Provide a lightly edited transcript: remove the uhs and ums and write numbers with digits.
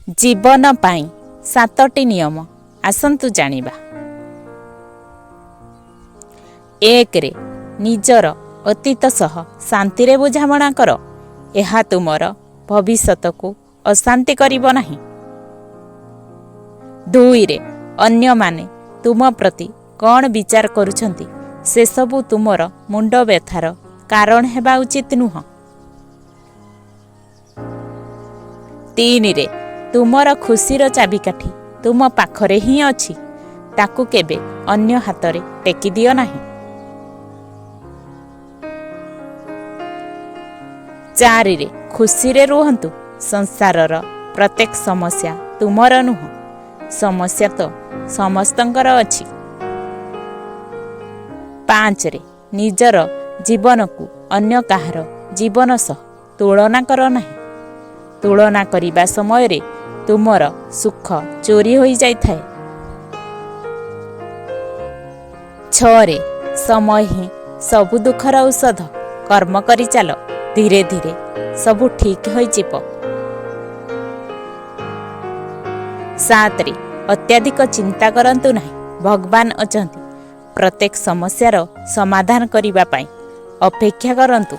ଜୀବନ ପାଇଁ 7ଟି ନିୟମ ଆସନ୍ତୁ ଜାଣିବା। 1ରେ ନିଜର ଅତୀତ ସହ ଶାନ୍ତିରେ ବୁଝାମଣା କର। ଏହା ତୁମର ଭବିଷ୍ୟତକୁ ଅଶାନ୍ତି କରିବ ନାହିଁ। 2ରେ ଅନ୍ୟମାନେ ତୁମ ପ୍ରତି କ'ଣ ବିଚାର କରୁଛନ୍ତି, ସେସବୁ ତୁମର ମୁଣ୍ଡ ବ୍ୟଥାର କାରଣ ହେବା ଉଚିତ ନୁହଁ। 3ରେ ତୁମର ଖୁସିର ଚାବିକାଠି ତୁମ ପାଖରେ ହିଁ ଅଛି, ତାକୁ କେବେ ଅନ୍ୟ ହାତରେ ଟେକି ଦିଅ ନାହିଁ। 4ରେ ଖୁସିରେ ରୁହନ୍ତୁ। ସଂସାରର ପ୍ରତ୍ୟେକ ସମସ୍ୟା ତୁମର ନୁହଁ, ସମସ୍ୟା ତ ସମସ୍ତଙ୍କର ଅଛି। 5ରେ ନିଜର ଜୀବନକୁ ଅନ୍ୟ କାହାର ଜୀବନ ସହ ତୁଳନା କର ନାହିଁ। ତୁଳନା କରିବା ସମୟରେ ତୁମର ସୁଖ ଚୋରି ହୋଇଯାଇଥାଏ। 6ରେ ସମୟ ହିଁ ସବୁ ଦୁଃଖର ଔଷଧ। କର୍ମ କରି ଚାଲ, ଧୀରେ ଧୀରେ ସବୁ ଠିକ୍ ହୋଇଯିବ। 7ରେ ଅତ୍ୟଧିକ ଚିନ୍ତା କରନ୍ତୁ ନାହିଁ। ଭଗବାନ ଅଛନ୍ତି ପ୍ରତ୍ୟେକ ସମସ୍ୟାର ସମାଧାନ କରିବା ପାଇଁ। ଅପେକ୍ଷା କରନ୍ତୁ।